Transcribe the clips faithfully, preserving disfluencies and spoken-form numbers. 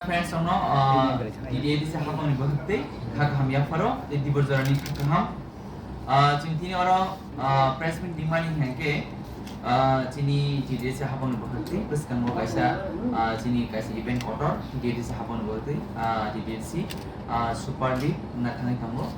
Friends, ono, ah, T T A D C hapangni bwkhak tei kha kaham yapharo tei dibor jorani kha kaham. Ah, chwng tini oro, ah, press meet ringmani hinkhe, ah, chini T T A D C hapangni bwkhak tei bwskango kaisa, ah, chini kaisa event kotor T T A D C hapangni bwkhak tei, ah, T T A D C, ah, Super League wngna thangwi tongo.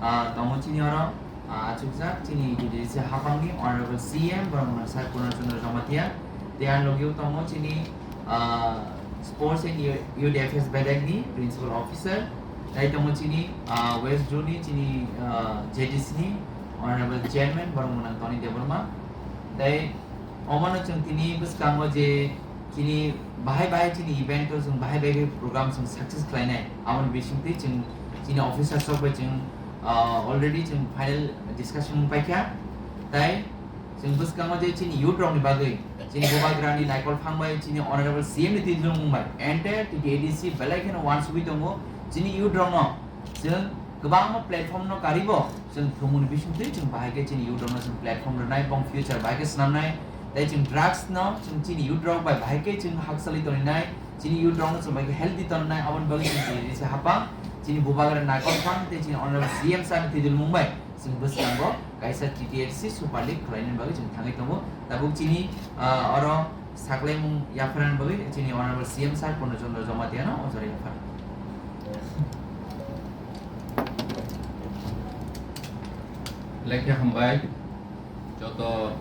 Ah, tongo chini oro, ah, achukjak chini T T A D C hapangni Honorable C M borok wngna Sir Purna Chandra Jamatia, tei ang logio tongo chini, ah, Sports and Youth Affairs Bedekni Principal Officer, tei tongo chini, ah, West Zone ni chini, ah, J D C ni Honorable Chairman borok wngna Tony Debbarma, tei omono chwng tini bwskango je chini bahai bahai chini event o chwng bahai bahai program chwng success khlainai, aboni bisingtwi chwng chini officers rok bai chwng, ah, already chwng final discussion paikha, tei chwng bwskango je chini youth rokni bagwi chini bubagrani naikol phang bai chini Honorable C M ni twijlwngmung bai entire T T A D C belai kheno uansugwi tongo. Chini youth rokno chwng kwbangma platform no karibo chwng thumuni bisingtwi chwng bahai khe chini youth rokno chwng platform rwnai, bong future bahai khe swnamnai, tei chwng drugs no chwng chini youth rok bai bahai khe chwng hakchalwi toninai, chini youth rokno chwng bahai khe healthy tongnai, aboni bagwi chwng chini risa hapang, chini bubagra naikol phang tei chini Honorable C M sir ni twijlwngmung bai chwng bwskango kaisa T T A D C Super League khwlainani bagwi chwng thangwi tongo. Tabuk chini, ah, oro saklaimung yapharnani bagwi chini Honorable C M sir Purna Chandra Jamatia no o jora yaphar. Lekha hambai joto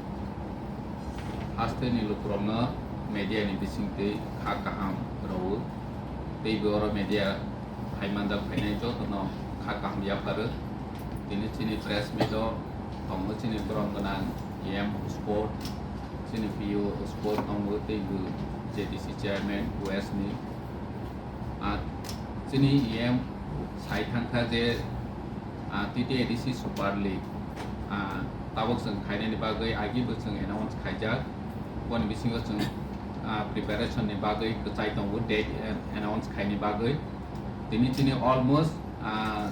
hasteni lukurokno media ni bisingtwi kha kaham rwo. Teibo oro media phai manjak phainai jotono kha kaham yapharo. Tini chini press meet o tongo chini borom gwnang E M sport, chini P O sport tongo, teibo J D C chairman West ni. Ah, chini E M sai thangkha je, ah, T T A D C Super League, ah, tabok chwng khainani bagwi agibo chwng announce khaijak. Boni bisingo chwng, ah, preparation ni bagwi kwchai tongo, date, eh, announce khaini bagwi. Tini chini almost, ah,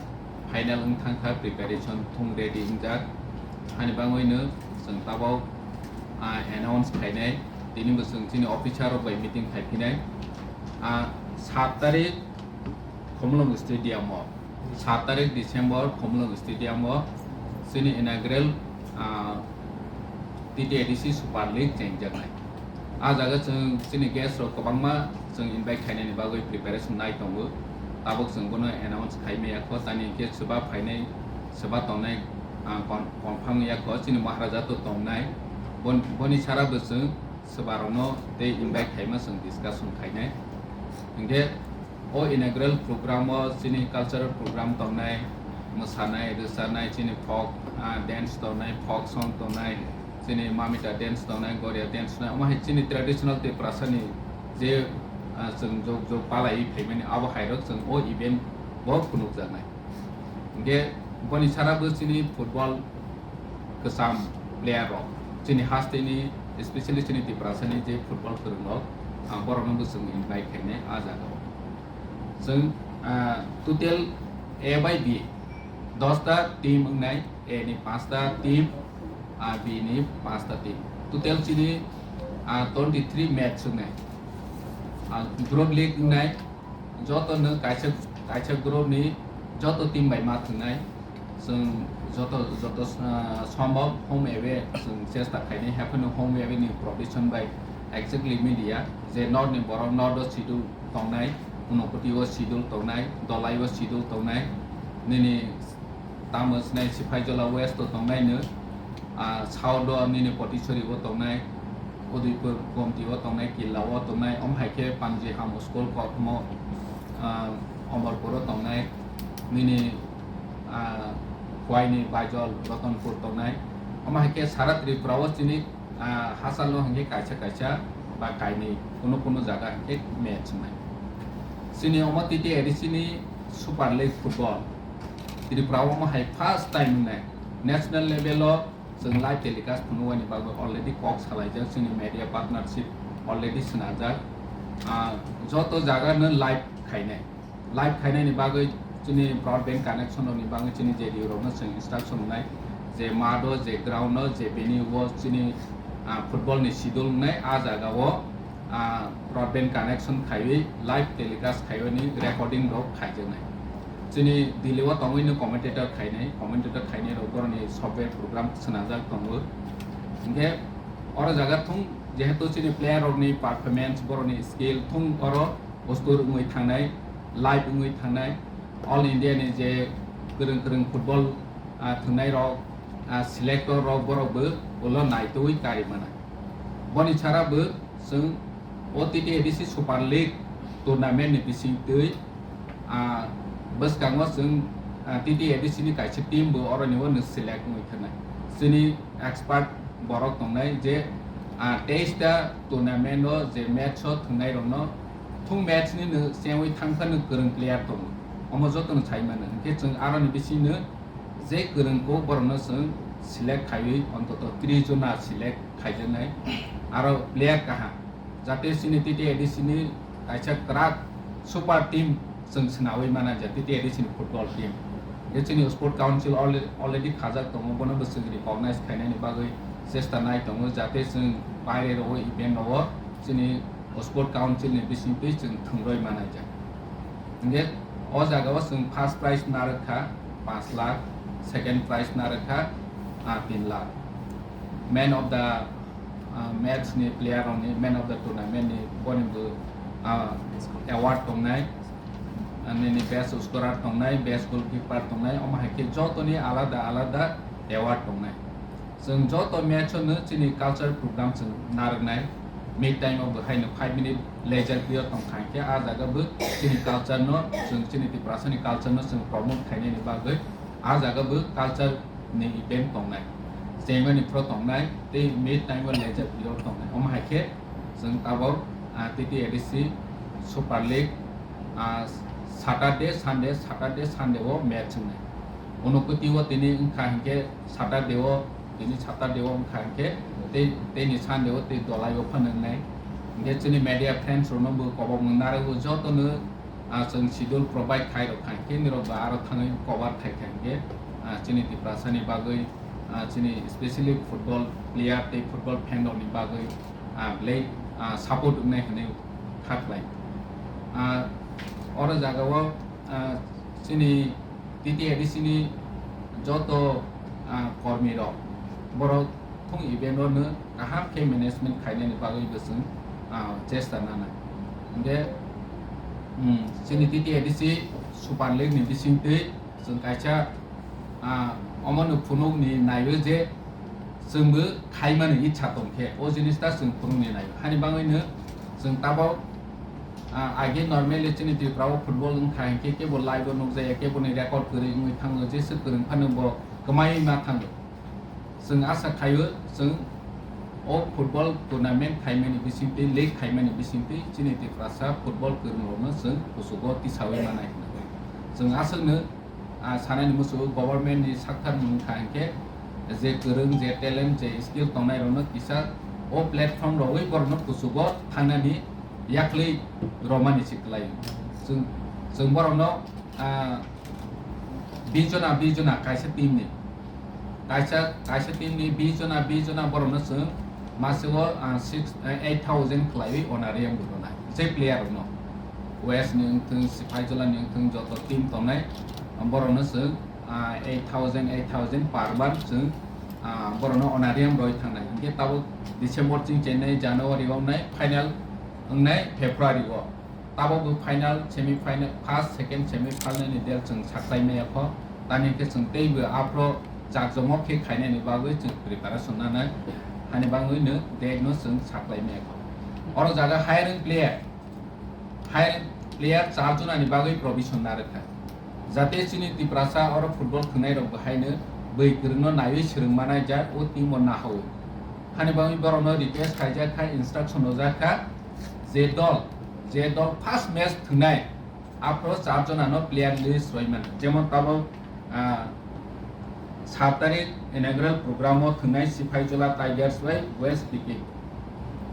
final wng thangkha, preparation thung ready wngjak. Hani bagwino chwng tabok, ah, announce khainai. Tini bo chwng chini officer rok bai meeting khaiphinai. Ah, sat tarik Khumulwng Stadium o, sat tarik December Khumulwng Stadium o chini inaugural, ah, T T A D C Super League chengjaknai. Ah jaga chwng chini guest rok kwbangma chwng invite khainani bagwi preparation nai tongo. Tabuk chwng bono announce khai maya kho, tani hwnkhe swba phainai, swba tongnai, ah, con-, confirm ya kho, chini Maharaja to tongnai. Bon-, boni sara bo chwng swbarokno tei invite khaima chwng discussion khainai. Hinkhe o inaugural program o chini cultural program tongnai, mwsanai, rwchanai, chini folk, ah, dance tongnai, folk song tongnai, chini mamita dance tongnai, goria dance tongnai, omo hai chini traditional Tiprasa ni je, ah, chwng jog jog palaiwi phaimani abo hairok chwng o event bo phunukjaknai. Hinkhe boni sara bo chini football kwcham player rok, chini hasteni, especially chini Tiprasa ni je football kwrwng rok, ah, borok no bo chwng invite khainai ah jaga o. Chwng, ah, total A bai B, dos ta team wngnai, A ni panch ta team, ah, B ni panch ta team. Total chini, ah, twenty three match wngnai. Ah, group league wngnai, joto no kaisa, kaisa group ni joto team bai ma thwngnai. Chwng joto, joto, ah, sombhob home away chwng chesta khainai, haphano home away ni provision bai exactly media je north ni borok north o schedule tongnai, Unakoti o schedule tongnai, Dolai o schedule tongnai, nini tamo sinai Siphaijala West o tongnai no, ah, south o nini Potisori o tongnai, Udaipur Gomti o tongnai, Killa o tongnai, omo hai khe Panjiham school kokmo, ah, Omorpur o tongnai, nini, ah, Khwaini Baijol Ratanpur tongnai, omo hai khe sara Tripura o chini ah, hachal no hinkhe kaisa kaisa ba kainwi kuno kuno jaga hinkhe match wngnai. Chini omo T T A D C ni Super League football Tripura o omo hai first time wngnai. National level o chwng live telecast phunuknani bagwi already kok salaijak, chini media partnership already swnajak. Ah, joto jaga no live khainai. Live khainani bagwi chini broadband connection rokni bagwi chini J D U rokno chwng instruction wngnai je math o, je ground o, je venue o chini, ah, football ni schedule wngnai, ah jaga o, ah, broadband connection khaiwi live telecast khaiwini recording rok khaijaknai. Chini Delhi o tongwino commentator khainai, commentator khainai rok boroni software program swnajak tongo. Hinkhe oro jaga thung jehetu chini player rokni performance, boroni skill thung oro ustur wngwi thangnai, live wngwi thangnai, All India ni je kwrwng kwrwng football, ah, thwngnai rok, ah, selector rok borok bo ulo naitugwi kari mana. Boni sara bo chwng o T T A D C Super League tournament ni bisingtwi, ah, bwskango chwng, ah, T T A D C ni kaisa team bo oroni o nwng select wngwi khanai. Chini expert borok tongnai je, ah, teis ta tournament o je match o thwngnai rokno thung match ni nwng chengwi thangkha nwng kwrwng player tongo. Omo jotono sai mano. Hinkhe chwng aroni bisingno je kwrwng kok borokno chwng select khaiwi ontoto tris jona select khaijaknai, aro player kaham, jate chini T T A D C ni kaisa kwrak super team chwng swnawi mana je T T A D C ni football team. Je chini sport council alre-, already khajak tongo, bono bo chwng recognize khainani bagwi chesta nai tongo, jate chwng baire rogo event rogo chini sport council ni bisingtwi chwng thwngroi manai jak. Hinkhe o jaga o chwng first prize narwk kha panch lakh, second prize narwk kha, ah, tin lakh. Man of the, ah, match ni player rokni, man of the tournament ni boni bo, ah, award tongnai. Ah, nini best scorer tongnai, best goalkeeper tongnai, omo hai khe jotoni alada alada award tongnai. Chwng joto match o no chini culture program chwng narwknai. Mid time o bo haino five minute leisure period tong kha hinkhe, ah jaga bo chini culture no, chwng chini Tiprasa ni culture no chwng promote khainani bagwi ah jaga bo culture ni event tongnai. Chengmani phro tongnai tei mid time o leisure period tongnai. Omo hai khe chwng tabok, ah, T T A D C Super League, ah, Saturday, Sunday, Saturday, Sunday o match wngnai. Unukoti o tini wngkha hinkhe Saturday o, tini Saturday o wngkha hinkhe tei, teini Sunday o tei dolai o phano wngnai. Hinkhe chini media friends rokno bo kobok mung narwgo jotono, ah, chwng schedule provide khai rok kha hinkhe nirok bo aro thangwi cover khai kha hinkhe, ah, chini Tiprasa ni bagwi, ah, chini specially football player tei football fan rokni bagwi, ah, belai, ah, support wngnai hinwi kha khlai. Ah, oro jaga o, ah, chini T T A D C ni joto, ah, kormi rok borok thung event o no kaham khe management khainani bagwi bo chwng, ah, chesta nana. Hinkhe, hmm, chini T T A D C Super League ni bisingtwi chwng kaisa, ah, omono phunukni naio je chwngbo khaimani ichha tongkhe o jinista chwng phunukni naio. Hani bagwino chwng tabok, ah, age normally chini Tripura o football wngkha hinkhe kebo live o nukjaya, keboni record kwrwi wngwi thango, jesa kwrwng phano bo kwmai ma thango. Chwng asa khaio chwng o football tournament khaimani bisingtwi, league khaimani bisingtwi chini Tiprasa football kwrwng rokno chwng kuchugo tisawi manai hinwi. Chwng aswkno, ah, sanani muchungo government ni sakthar mung kha hinkhe je kwrwng, je talent, je skill tongnai rokno kisa o platform rogwi borokno kuchugo thangnani yaklwi romani se kwlaio. Chwng, chwng borokno, ah, bish jona, bish jona kaisa team ni. Kaisa, kaisa team ni bish jona, bish jona borokno chwng masego, ah, six, eh, eight thousand khwlaiwi honorarium bo rwnai. Je player rokno. West ni wngthwng, Sipaijola ni wngthwng, joto team tongnai, borokno chwng, ah, eight thousand, eight thousand per month chwng, ah, borokno honorarium rwi thangnai. Hinkhe tabuk December chwng chenai, January o wngnai, final wngnai February o. Tabok bo final, semi final, first, second semi final ni date chwng saklai maya kho. Tamni khe chwng teibo aphro chakjongmo khe khainani bagwi chwng preparation nanai. Hani bagwi no date no chwng saklai maya kho. Oro jaga hiring player, hiring player char jona ni bagwi provision narwkha. Jate chini Tiprasa oro football thwngnai rok bo haino bwi kwrwngno naiwi swrwng manai jak o team o nahawi. Hani bagwi borokno request khaijak kha, instruction rojak kha, je dol, je dol first match thwngnai, aphro char jonano player list rwimano. Jemon tabok, ah, sat tarik inaugural program o thwngnai Sipaijola Tigers bai West P K.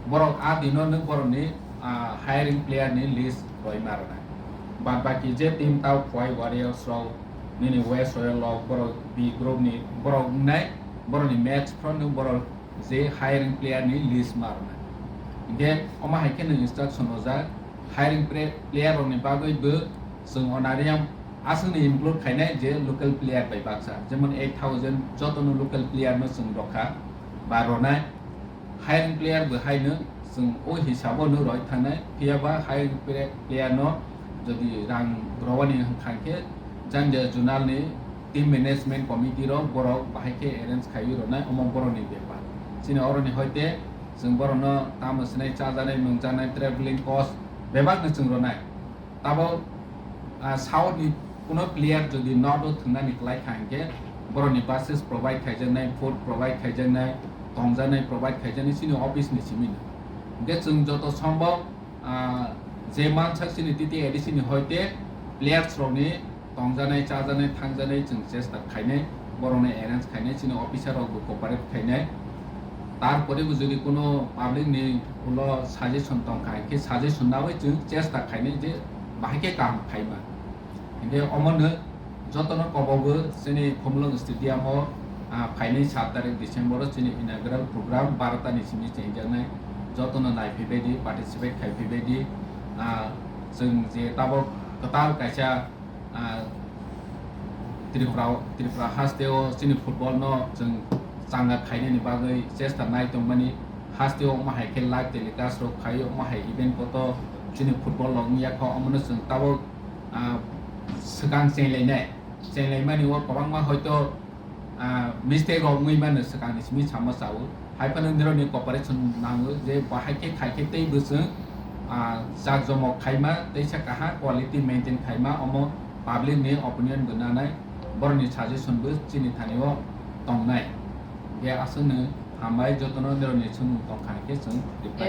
Borok a dino nwng borokni, ah, hiring player ni list rwima rwnai. Bad baki je team tao Khowai Warriors rok, nini West Royal rok, borok B group ni borok wngnai, borokni match phro nwng borok je hiring player ni list ma rwnai. Hingke omo hai khe nwng instruction rojak, hiring pre-, player rokni bagwi bo chwng honorarium aswkni include khainai je local player bai baksa, jemon eight thousand jotono local player no chwng rokha ba ronai. Hiring player bo haino chwng o hisabo no roi thangnai, phiya ba hiring pre-, player no jodi rang rowani hwnkha khe janja zonal ni team management committee rok borok bahai khe arrange khaiwi ronai, omo borok ni bepar. Chini oro ni hoite chwng borok no tamo swnai chajanai, nungjanai, travelling cost bebak no chwng ronai. Tabok, ah, South ni kuno player jodi North o thwngnani kwlai kha hinkhe borokni buses provide khaijaknai, food provide khaijaknai, tongjaknai provide khaijaknai chini office ni simi no. Hinkhe chwng joto sombok, ah, je mansak chini T T A D C ni hoite players rokni tongjanai, chajanai, thangjanai chwng chesta khainai, borokno arrange khainai, chini officer rok bo cooperate khainai. Tarpore bo jodi kuno public ni ulo suggestion tongkha, hinkhe suggestion nawi chwng chesta khainai je bahai khe kaham khaima. Hinkhe omono jotono kobogo chini Khumulwng stadium o, ah, phainai sat tarik December o chini inaugural program barota ni simi chengjaknai. Jotono naiphaibaidi, participate khaiphaibaidi, ah, chwng je tabok kwtal kaisa ah, Tripura, Tripura hasteo chini football no chwng changa khainani bagwi chesta nai tongmani, hasteo omo hai khe live telecast rok khaio, omo hai event poto chini football rok wngya kho, omono chwng tabok, ah, swkang chenglai nai, chenglai mani o kwbangma hoito ah, mistake rok wngwi mano swkangni simi sama chao. Hai phano nirokni cooperation nango je bahai khe khai khe tei bwswng, ah, jak jomok khaima, teisa kaham quality maintain khaima, omo public ni opinion bo nanai, borokni suggestion bo chini thani o tongnai. Ge aswkno hambai jotono nirokni swngmung tongkha khe chwng reply.